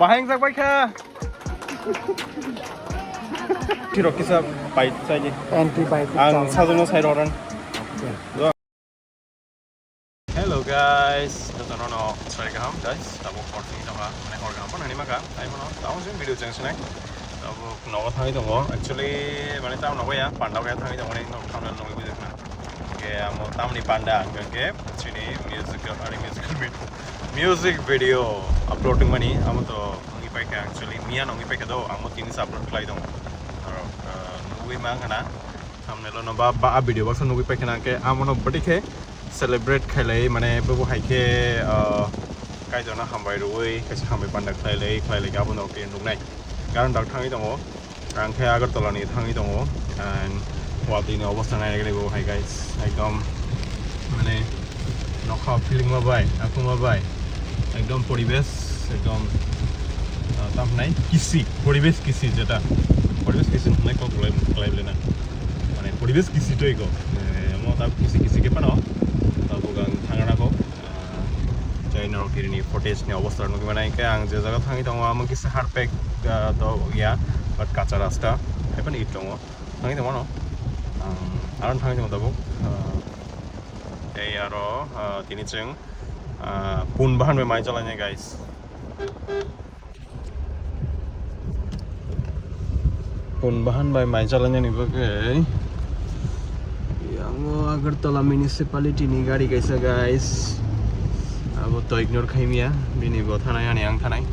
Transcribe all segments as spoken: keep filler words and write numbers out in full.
Bahai wngjak bai kha. Tirok kisa pai chaini. Antibiotic. Ang sajwkno sai rw ran. Hello guys, jotono no sari kaham guys. Tabuk hor thani tongkha, mane hor kaham phano hinwi mankha. Tei phano tabuk jeng video cheng sinai. Tabuk nogo thangwi tongo. Actually, mane tamo nogo ya, panda kaya thangwi tongo, nok thamna nugwi bujakna. Ke amo tamni panda hwnkhe chini musical, ani musical video, music video upload wngmani, amo to wngwi paikha actually, miya no wngwi paikha do, amo tini se upload khlai tongo. Aro, ah, nugwi mankha na, thumbnail-o no ba, ba, a video baksa nugwi paikha na, hwnkhe amo no bwtwi khe celebrate khailai, mane bobo hai khe, ah, Kaitorno hambai rwui, kaisa hambai panda khlailai, khlailai khe abo no khe nuknai. Karon dak thangwi tongo. Ang khe Agartala ni thangwi tongo, and watwi ni obostha naina gini bo hai guys, ekdom mane nokha feeling ma bai, aphuru ma bai, ekdom poribesh, ekdom, ah, tam hinai kisi, poribesh kisi jeta, poribesh kisi hinai kok bolai, bolai bolai na, mane poribesh kisi toi ko, eh, mo ta kisi kisi ke pano, ta bugang thangna ko. Ah, tei norok tini footage ni obostha nugwi mano, hwnkhe ang je jaga thangwi tongo, amo kisa harpek, ah, to ya, but kacha rasta, hai phano it tongo, thangwi tongmano, ang aro thangwi tongo tabuk, ah, tei aro, ah, tini chwng, ah, pun bahan bai mai chalainai guys. Pun bahan bai mai chalainani bagwi yango Agartala municipality ni gari kaisa guys. Abo to ignore khaimya, bini bo thanai ani ang thanai.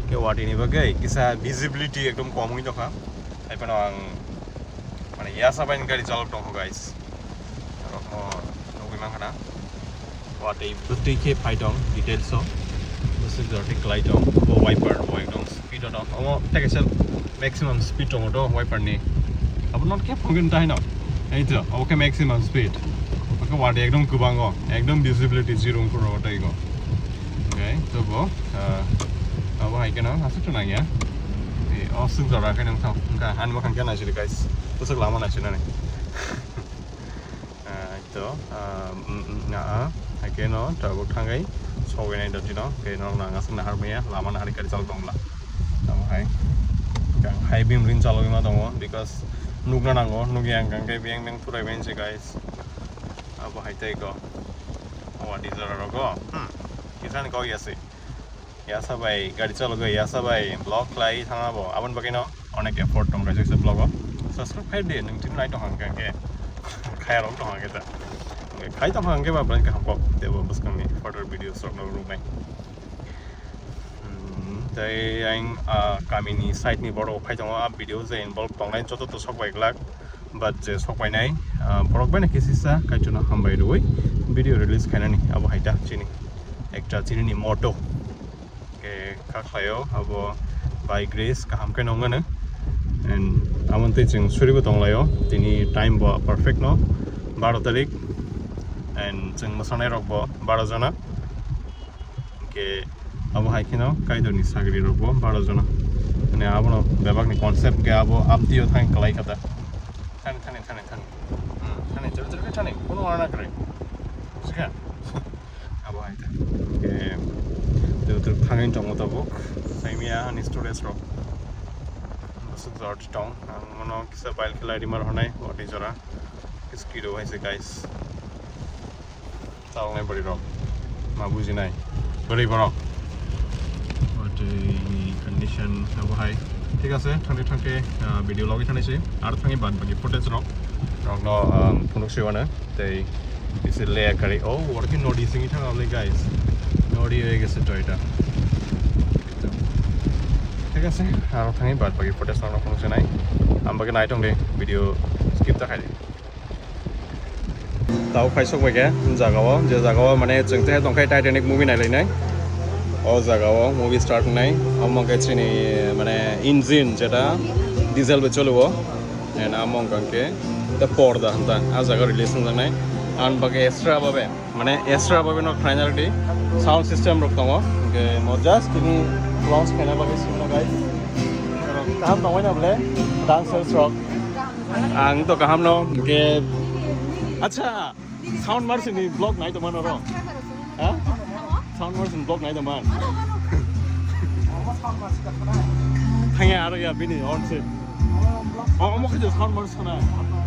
Ke watwi ni bagwi kisa visibility ekdom kom wngwi tongkha. Hai phano ang mane yasa bai gari chalok tongkha guys. Norokno nugwi mankha na. Watwi bwtwi khe phai tong details o. Bwswk jora tei klai tong. Bo wiper bo ekdom speed o tong. Omo tei kaisa maximum speed tongo do wiper ni. Abo not khe phungin tai no. Ei to, obo khe maximum speed. Obo khe watwi ekdom kwbango. Ekdom visibility zero wngkha ro tei go. Okay, to bo, ah, abo hai khe no aswk to nangya. Ei, o swk jora khe nang thang. Wngkha ani bwkhang khe naisidi guys. Bwswk lama naisinani. Ah, to, ah, mm, mm, na, ah, hai khe no tabuk thangwi sogwi nai dotino, khe norok nang aswk nahar maya, lama nahar gari chalok tongla. Tamo hai, kang hai bim rin chalogwi ma tongo, because nukna nango, nukya ang kang khe beng beng purai bai se guys. Abo hai tei ko, o wadi jora rogo, hmm, kisani kok yasi. Yasa bai gari chalogwi, yasa bai vlog khlai thangna bo. Aboni bagwi no onek effort tong kaisa kaisa vlog o. Subscribe khai di, nwng tini nai tong hang khe. Khai rok tong hang khe ta. Khai tong hang khe ba brand kaham kok tei bo bwskang ni further videos rok no rwnai. Hmm, tei ang, ah, kami ni side ni borok phai tongo, ah, video je involve tongnai joto to sok bai glak. But je sok painai, ah, borok bai no kisisa Kaitorno hambai rwui video release khainani abo hai ta chini ekta chini ni motto. Khe kha khlaio abo by grace kaham khe nongmano. And amo tei chwng suribo tonglaio, tini time bo perfect no, baro tarik, and chwng mwsanai rok bo baro jona. Hwnkhe abo hai kheno Kaitorni sagri rok bo baro jona. Mane abono bebakni concept hwnkhe abo abdi o thang kwlai kha ta. Thani, thani, thani, thani. Hmm, thani, chori, chori, thani. Kono wana kwrwi. Buji kha? Abo hai ta. Hwnkhe, tei, tei, thangwi tongo tabuk. Saimia ani storage rok. Bwswk jora tong. Ang mono kisa file khe lai rimar honai, watwi jora. Speed o hai se, guys. Chaloknai bwrwi rok ma bujinai bwrwi borok. Watwi condition abo hai. Thik ase, thangte thangte, ah, video logwi thanai se. Ar thangwi bad baki footage rok rokno, um, phunuk se wano. Tei isi layer kari. Oh, oro khe nodi singwi thang le guys. Nodi hoi gese to eta. Thik ase, aro thangwi bad baki footage rokno phunuk se nai. Am bagwi nai tong de video skip ta khai de. Tau khaisok bai khe jagao, je jagao mane chwng tei tongkhe Titanic movie nailainai. O jagao movie start wngnai, omo khe chini mane engine jeta diesel bai cholio. And amo wngkha khe the porda hwnta, a jaga release wngjaknai. Ang bagwi extra babe, mane extra babe no khlaina rwdi sound system rok tongo. Hwnkhe mo just tini launch khaina bagwi simo guys. Kaham tongwi na bole dancers rok. Ang to kaham no, hwnkhe, acha, Sound Mercy ni vlog nai tongma noro? Ha? Sound Mercy ni vlog nai tongma? Thangya aro ya bini orse. Oh, omo khe sound marsi khana.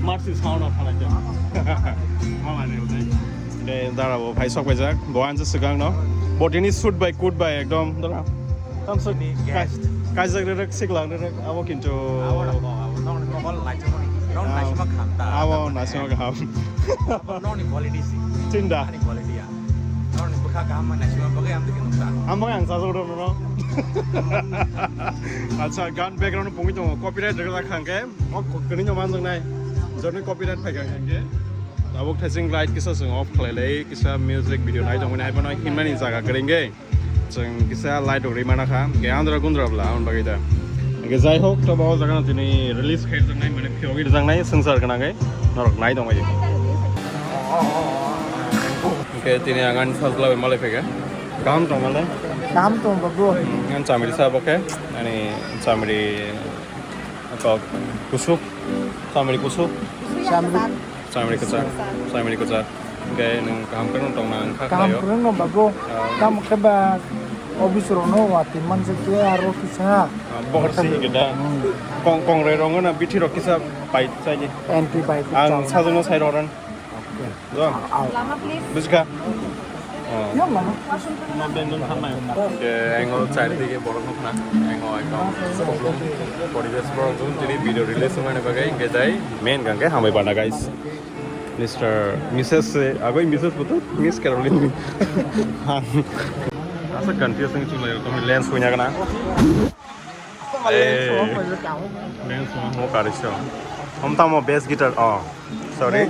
Marsi sound of khana kya. Mama ne utai. De dara bo phai sok paijak. Bo ansa swkang no. Bo tini suit bai coat bai ekdom dara. Tamsa Tini kai-, guest. Kaijak rek siklang rek abo kintu. Abo rok, abo nokni mokol naisima, nokni naisima kham ta. Abo naisima kham. Nokni quality si. Tinda. Ani quality ya. Nokni bwkha kaham ma naisima bagwi ang tiki nukha. Ang bagwi ang sajak rw no. Acha, gan background pungwi tongo, copyright rwjak kha hwnkhe. O kwrwino manjaknai. Joni copyright phaikha hwnkhe. Tabuk thaiching light kisa chwng off khlai lai, kisa music video nai tongmani hai phano himnani jaga kwrwi hwnkhe. Chwng kisa light rok rimana kha, hwnkhe andra gundra bla aboni bagwi da. Hwnkhe jai hok, tobo o jaga no tini release khai rwjaknai, mane phiyogwi rwjaknai swngchar gwnangwi norok nai tongmani. Hwnkhe tini ang ani sajla bai malai phaikha. Kaham tong male? Kaham tong ba bro. Hmm, ang chamri sa bo khe, ani chamri kok kusuk, chamri kusuk. Chamri. Chamri kwchar, chamri kwchar. Hwnkhe nwng kaham khe nwng tongna wngkha khlaio. Kaham kwrwngno ba bro. Ah. Tamo khe ba office rokno watwi manjak khe aro kisa. Ah, bohor si hwnkhe da. Hmm. Kong, kongrai rok wngkha na bithi rok kisa pai chaini. Anti bai. Ang sajwkno sai rw ran. Okay. Dong. Au. Buji kha? Oh. Yang mana? Hwnkhe ang o charidige borok nukna. Ang o ekdom kuplung poribesh borok nukna tini video release wngmani bagwi hwnkhe tai main hwnkhe hambai bana guys. Mister, Missus se, agoi Missus butu, Miss Caroline ni. Asa confuse wng chulai, tong lens huina kana. Eh. Lens mo kari so. Om tamo bass guitar, oh, sorry.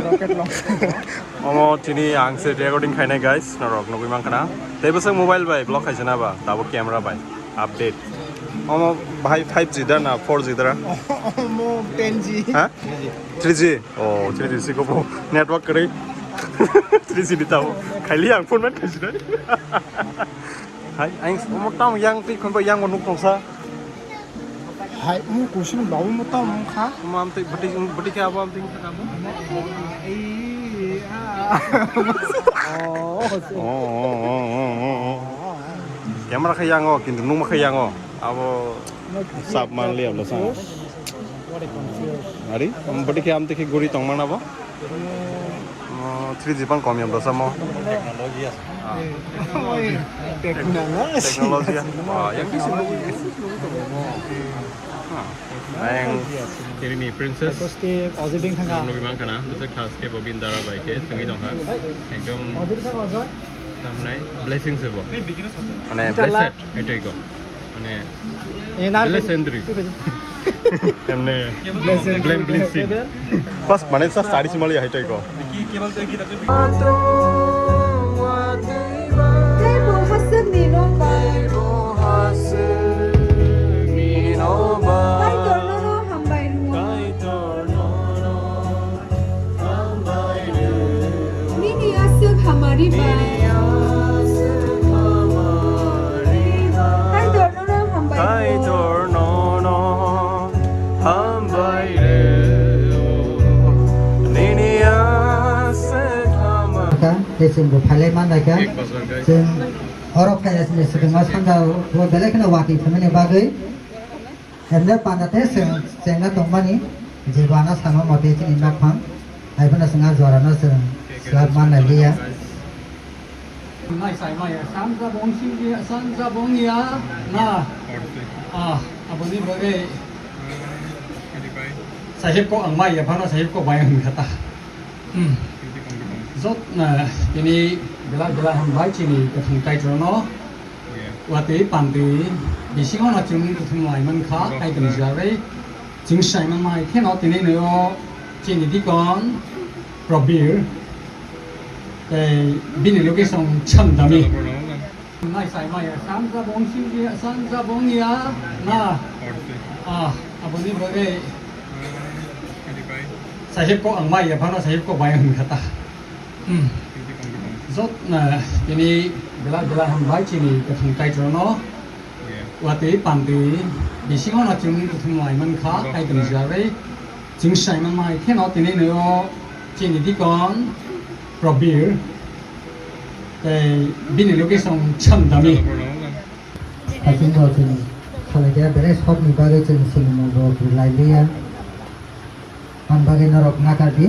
Rocket launcher. Omo tini ang se recording khainai guys, norok nugui mankha na. Tei bwswk mobile bai vlog khaisana ba, tabo camera bai. Update. Omo bahai five G da na four G da? Omo ten G. Ha? Three G. Oh, three G si kobo network kwrwi. Three G ni tabo. Khaili ang phone man khaisi dai. Hai, ang omo tamo yang twi khon yang bo nuk tongsa. Hai, omo kusin ba omo tamo kha. Omo am twi bwtwi, bwtwi khe abo am twi kha abo. Oh, oh, oh. Camera khe yango, kintu nukma khe yango. Abo sap man liya bwsa. What a confuse. Ari, bwtwi khe am twi khe guri tong mana bo? Oh, three G pang kom yang bwsa mo. Technology. Ah. Oi, technology. Technology. Ah, yang kisi. Ah. Yang kiri ni princess. Positive, positive thanga. Nugui mankha na, bwsa class ke bo bini dara bai khe, sungui tongkha. Ekdom. Positive thanga, sir. Tamnai blessing se bo. Mane blessed, eto iko. Mane, eh, na blessed entry. Emne, blessed blame entry. Blessing. Pas mane sa sari simali hai to iko. Tei bo haswk ni nokbar. Kaitor nono hambai rwo. Nini aswk hamari bai. Kaitor nono hambai rwo. Kaitor nono hambai rwo. Nini aswk hamari. Tei chwng bo phailai mannai kha. Ek bajak, guys. Chwng oro phai ya chini swkangma sanja o belai kheno watwi thumani bagwi. Hemle panda tei chwng chengna tongmani je bana sama mote chini nokphang. Hai phano chwng a jora no chwng slap man nai liya. Mai sai mai ya, sanja bong sing ya, sanja bong ya, na. Ah, aboni bagwi. Sahib ko ang mai ya, phano sahib ko bai ang kata. Hmm. Jot na tini belai belai hambai chini kwthwng Kaitor no. Watwi pantwi bisingo no chwng kuthum lai mankha, Kaitor ni jagwi chwng sai man mai kheno tini no chini dikon Probir tei bini location Chamdami. Mai sai mai ya, sanja bong sing ya, sanja bong ya, na. Ah, aboni bagwi. Sahib ko ang mai ya, phano sahib ko bai ang kata. Hmm. Jot na tini belai belai hambai chini kwthwng Kaitor no. Watwi pantwi bisingo no chwng kuthum lai mankha, Kaitor ni jagwi. Chwng sai man mai kheno tini no chini dikon Probir tei bini location Chamdami. Haichwng bo chwng salai khe belai sok ni bagwi chwng sinimung bo rwlai liya. Ang bagwi norok nakar di.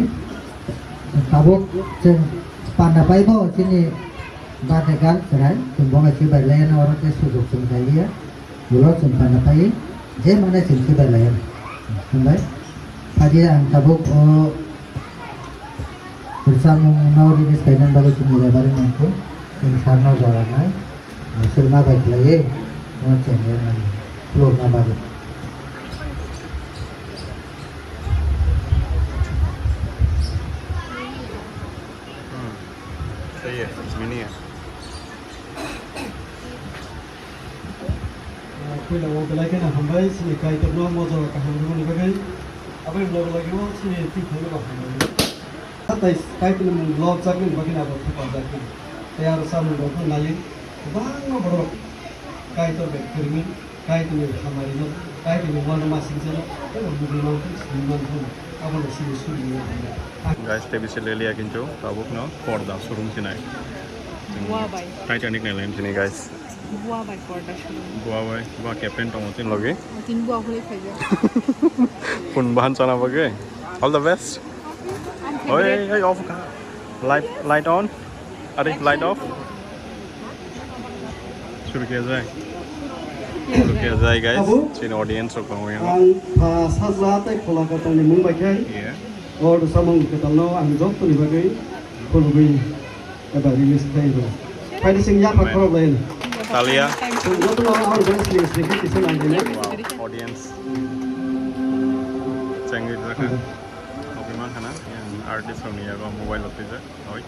Tabuk chwng panda pai bo chini birthday girl chwrai chwng bo hai chibai laiya na oro tei sujok chwng khai liya. Ulo chwng panda pai je mane chwng chibai laiya. Hambai. Phaidi ang tabuk o Rwchapmung no release khainani bagwi chini lebaring mangkuk, chini sarno jora nai, chwngma bai khlaiwi, no chengya nai, khulokna bagwi. Hmm. Seiye, mini ya. Puila o belai kheno hambai chini Kaitorno mojoro kaham rwmani bagwi. Aboni loge loge o chini twi phaino bo hambai. Hatai Kaitorni mung lobjaknani bagwi abo thupajak. Tei aro chamung rok naiwi kwbangma borok Kaitor bai kwrwngwi Kaitorni hamarino, Kaitorni uanama singjano tei bo bugui manthogo, simi manthogo. Abono chini suri. Guys, tei bisi leliya kintu tabukno porda surung sinai. Bua bai. Titanic nai laim sini, guys. Bua bai porda surung. Bua bai, bua captain tongo chini logi. Tin bua huli khaijak. Phun bahan chana bagwi. All the best. Ang Oi, favorite. Oi, off ka. Light, light on. Are, light off. Suru khe jai. Suru khe jai, guys. Abo? Chini audience rok tongo yang. Ang pha sajla tei khola kwtalni mung bai khai. Yeah. O rwchapmung kwtalno ang jottoni bagwi khulugwi eba release khai rw. Phaidi sing yapha Amen. Khorok lai. Talia. Chwng jotono ang bai sling sling khe kisa nang dini. Wow, audience. Chengwi rwkha. Oke man khana. Yang artist rokni yago mobile rok twijak. Oi.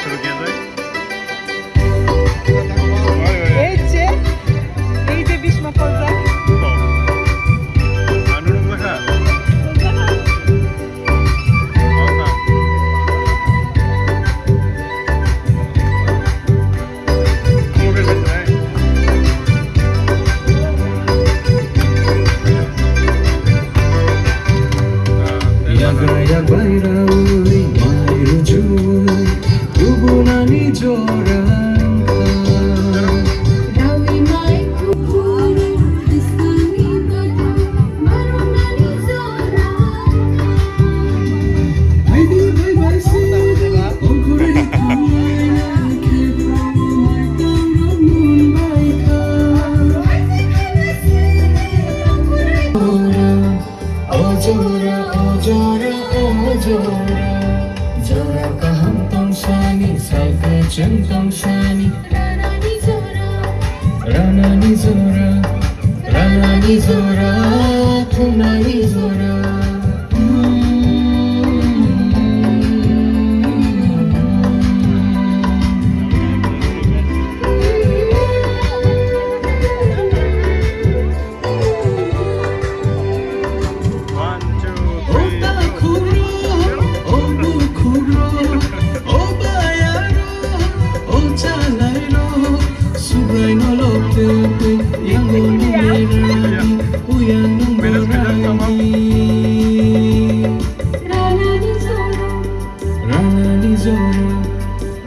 Suru khe jai. Oi, oi. Ei je, ei je Bhishma Kolzak. Oh. Anu nung bwkha. Yagra yak bai rawi mai rujui kubunani jora wngkha. Rawi mai kubun tisani bata marunani jora. Haidi bai bai sida ongkuri khamya khe mai tang mun bai kha. O jora, o jora, o jora, jora kaham tong sani, sal kwchwng tong sani. Ranani jora, ranani jora, thumnani jora. One, two, three, go. O takhukro, o bukhukro, o bayaro, o chalairo, Subraino lobtwi, yango nungni rani, uyan nungni rani. Ranani jora, ranani jora.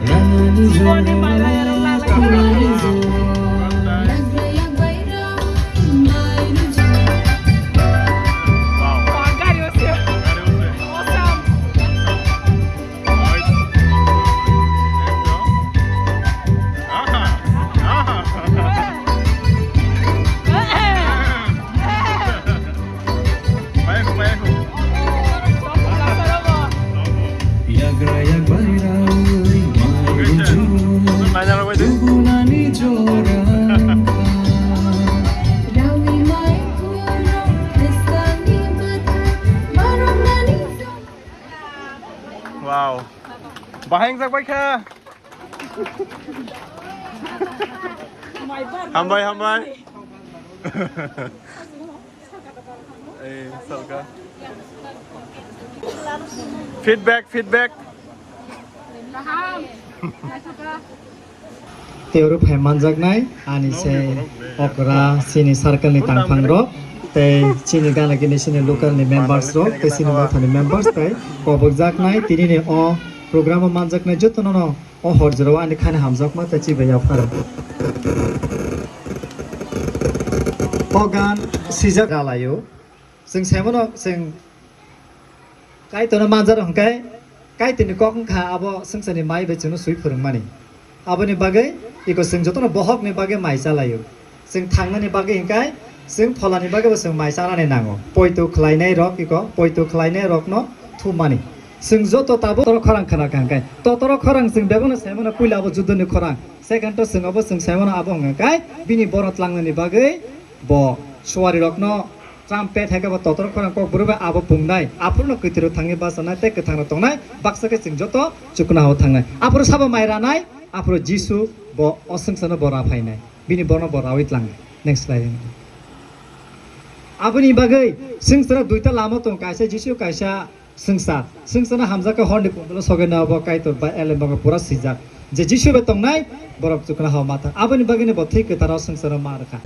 Ranani jora, ranani jora. Yagra yak bai rawi mai rujui kubunani jora wngkha. Rawi mai kubun tisani bata marunani jora. Wow. Bahai wngjak bai kha. Hambai, hambai. Eh, salka. Feedback, feedback. Kaham. Naithoka. Tei oro phai manjaknai ani se okra chini circle ni tangphang rok, tei chini gana gini chini local ni members rok, tei chini motha ni members, tei kobokjaknai tini ni o program o manjaknai jotono no o hor jora o ani khani hamjakma tei chibai yapharo. O gan sijak ralaio. Chwng saimano chwng Kaitorno manjaro hwnkhe, Kaitorni kok wngkha abo swngcharni mai bai chwngno swi phwrwngmani. Aboni bagwi iko chwng jotono bohokni bagwi mai chalaio. Chwng thangnani bagwi hwnkhe chwng pholani bagwibo chwng mai chanani nango. Poito khlainai rok iko, poito khlainai rokno thummani. Chwng joto tabuk totoro khorang khna kha hwnkhe. Totoro khorang chwng bebakno saimano puila abo juddoni khorang. Second to chwng abo chwng saimano abo hwnkhe bini borok tlangnani bagwi bo suari rokno Trumpet hai khe bo totoro khorang kok bwrwi bai abo pungnai, aphuru no kwthwiro thangwi bachanai tei kwthangrok tongnai, baksa khe chwng joto chuknohao thangnai. Aphuru sabo mai ranai, aphuru Jisu bo o swngcharno bo ra phainai, bini bono bo rawi tlangnai. Next slide. Aboni bagwi swngcharo duita lama tongo, kaisa Jisu, kaisa Swngsa, swngsa no hamjak khe horni pondolo sogwi no abo Kaitor bai elem bago pura swijak. Je Jisu bai tongnai, borok chuknohao ma thang. Aboni bagwino bo thwi kwtharo swngsa no ma rwkha.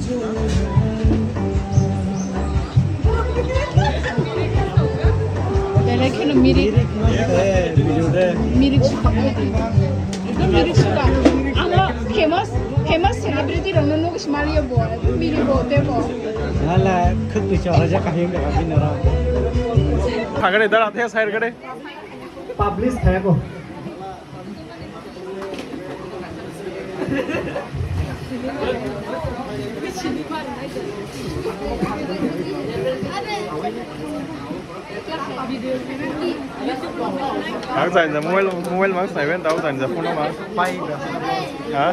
Belai kheno mirik. Mirik sukha. Ekdom mirik sukha. Amo famous, famous celebrity rokno nugwi smalio bo. Mirik bo, tei bo. Hala, khwtwi chawajak kahim da bini ro. Thagre dara the side gade. Publish khayako. Ang sa inja mobile, mobile mang sa ben tau sa inja phone mang. Ha?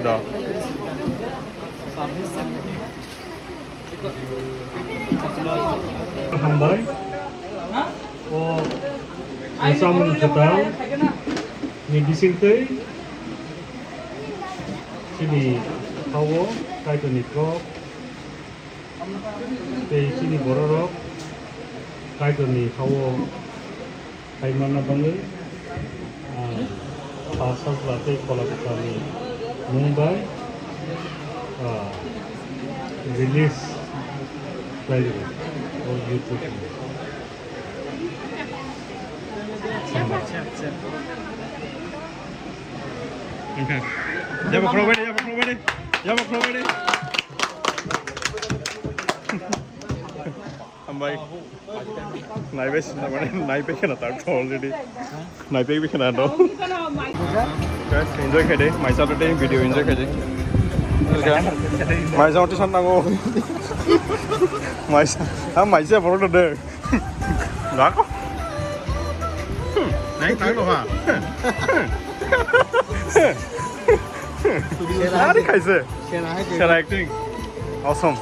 Do. Hambai. O samung kwtal ni bisingtwi chini hao Kaitorni kok tei chini bororok Kaitorni hao Hai manna bagwi, ah, Pha Sajla tei Phola Kwcharni mung bai, ah, release khlai rwdi o YouTube ni. Hambai. Yabo khulumbai de, yabo khulumbai de, yabo khulumbai de. Hambai. Naibai sina mane, naibai khena tak already. Naibai bi khena do. Guys, enjoy khaide, maisa today video enjoy khaide. Maisa oti san nango. Maisa, ha maisa borok de. Nako. Nai tak lo ha. Ari khaise. Sera acting. Awesome.